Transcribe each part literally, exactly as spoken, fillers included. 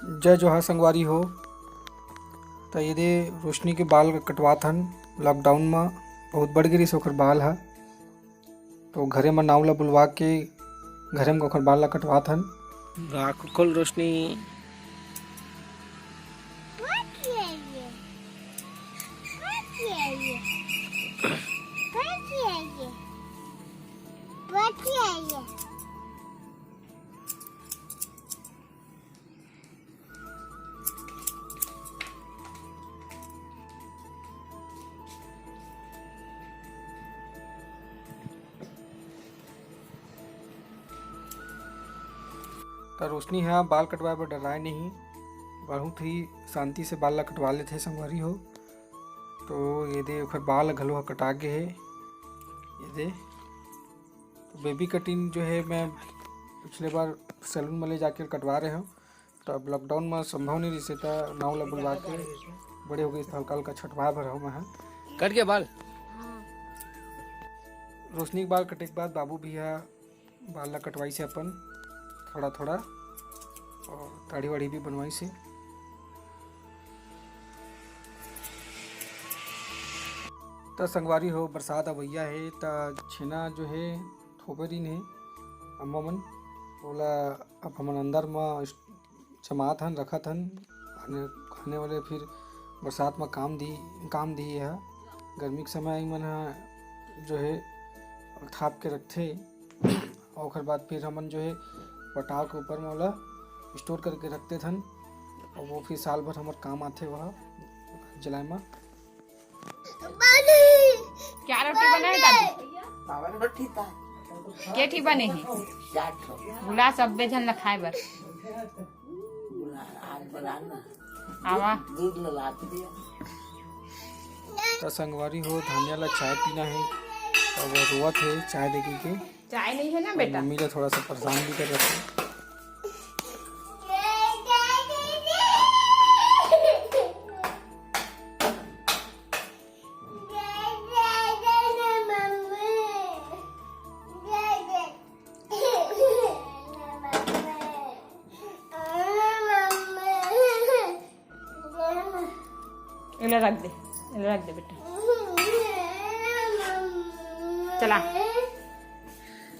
जय जोहार संगवारी हो। त ये दे रोशनी के बाल कटवात हन। लॉकडाउन म बहुत बढ़ गे रिहिस ओकर बाल ह, तो घरे म नाऊ ला बुलवा के घरे म ओकर बाल ला कटवात हन। आँख खोल रोशनी। त रोशनी ह बाल कटवाए बर डराए नहीं, बहुत ही शांति से बाल ला कटवा लेथे संगवारी हो। तो ये दे ओखर बाल घलो ह कटा गे हे। ये दे तो बेबी कटिंग जो है मैं पिछले बार सैलून में ले जाके कटवा रहे हूँ। तो अब लॉकडाउन में संभव नहीं रिहिस त नाऊ ला बुलवा के बड़े हो गए तो हल्का हल्का छटवा भर हूँ मैं। कट गया बाल। रोशनी के बाल कटे के बाद बाबू भैया बाल ला कटवाई से अपन थोड़ा थोड़ा और दाढ़ी वाढ़ी भी बनवाई से। त संगवारी हो, बरसात अवैया हे त छेना जो हे थोपे दिन हे अम्मा मन, ओला अब हमन अंदर म जमात हन, रखत हन, आने, आने वाले फिर बरसात म काम दी, काम दी ह। गर्मी के समय ई मन ह जो हे थाप के रखथे, ओकर बाद फिर हमन जो हे पटाव के ऊपर म ओला स्टोर करके रख देथन, और वो फिर साल भर हमर काम आथे वह जलाए म। क्या रोटी बनाए दादी? बावन रोटी था। के ठी बने हे? चार ठो। बुला सब्बे झन ल खाए बर। बुला, आज बुला ना। आवा। दूध में लात दिया। त संगवारी हो, धानिया ला चाय पीना हे, त वो रोवत हे चाय देके के। चाय नहीं है ना बेटा? मम्मी ला थोड़ा सा परेशान भी कर रखे। एला रख दे, एला रख दे बेटा। चला।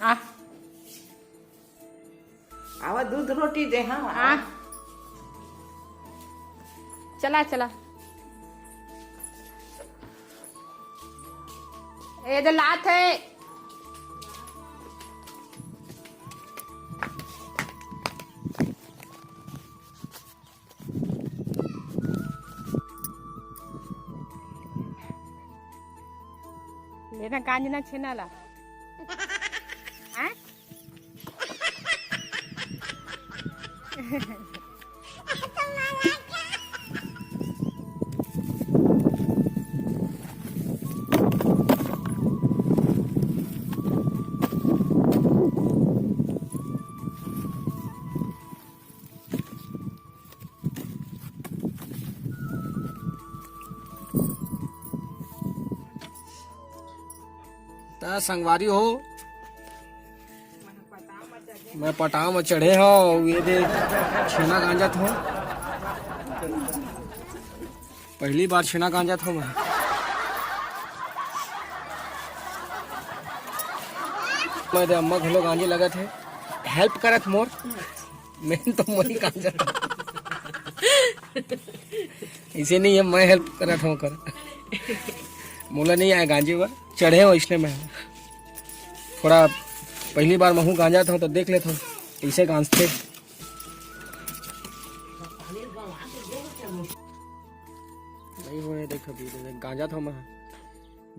आ। आवा दूध रोटी दे, हाँ। आ। चला, चला। ए दे लात हे। लेना गांजना छेना ला। हैं? त संगवारी हो, मैं पटाव म चढ़े हव, ये दे छेना गांजत हव। पहली बार छेना गांजत हव मैं। मैं दे अम्मा घलो गांजे लगत हे, हेल्प करत मोर। मैं तो मोर ही गांजत हव। इसे नहीं है, मैं हेल्प करत हव कर। मोला नहीं आय गांजे बर, चढ़े हव इसने मैं। थोड़ा पहली बार महू गांजत हव तो देख लेत हव, कैसे गांजथे। नहीं होए, देख अभी, देख, गांजत हव मैं।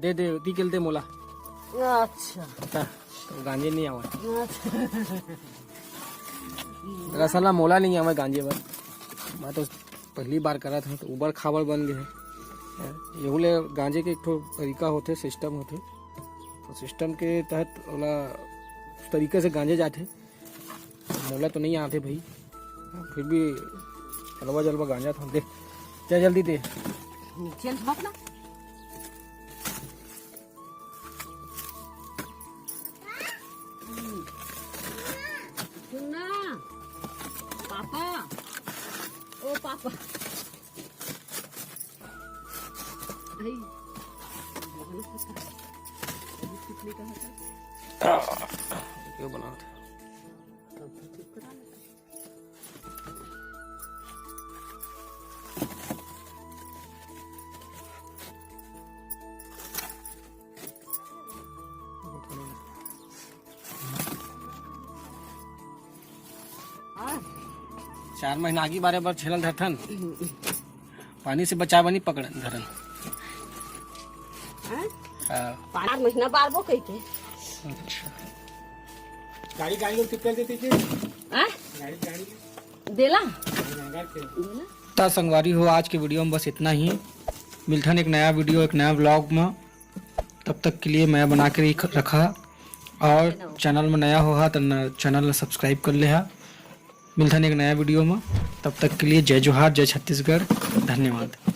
दे, दे, ती के ल दे मोला। अच्छा। हाँ, तो गांजे नहीं आवे। अच्छा। रसला मोला नहीं आवे गांजे बर। मैं तो पहली बार करत हव, तो उबड़ खाबड़ बन गे हे। एहू ले गांजे के एक ठो तरीका होथे, सिस्टम होथे। तो सिस्टम के तहत ओला उस तरीके से गांजे जाथे। मोला तो नहीं आथे भाई, फिर भी हलवा जलवा गांजत हव। दे, जा जल्दी दे। नीचे मत ना। सुन ना, पापा। पापा। आई। अभी कितने का होता? ये बना था। चार महीना आगी बारे बर छेलन धरथन। पानी से बचाव नी पकड़न धरन। हाँ? हाँ। चार महीना बारबो कही के। अच्छा। गाड़ी, गाड़ी लोग कितना देते थे? हाँ? गाड़ी, गाड़ी। देला? गाड़ी के। देला? ता संगवारी हो, आज के वीडियो में बस इतना ही। मिलथन एक नया वीडियो, एक नया व्लॉग में। तब तक के लिए मया बना के रख-, रखा, और चैनल में नया हो हा तो न-, चैनल ला सब्सक्राइब कर ले हा। मिलथन एक नया वीडियो में, तब तक के लिए जय जोहार, जय छत्तीसगढ़, धन्यवाद।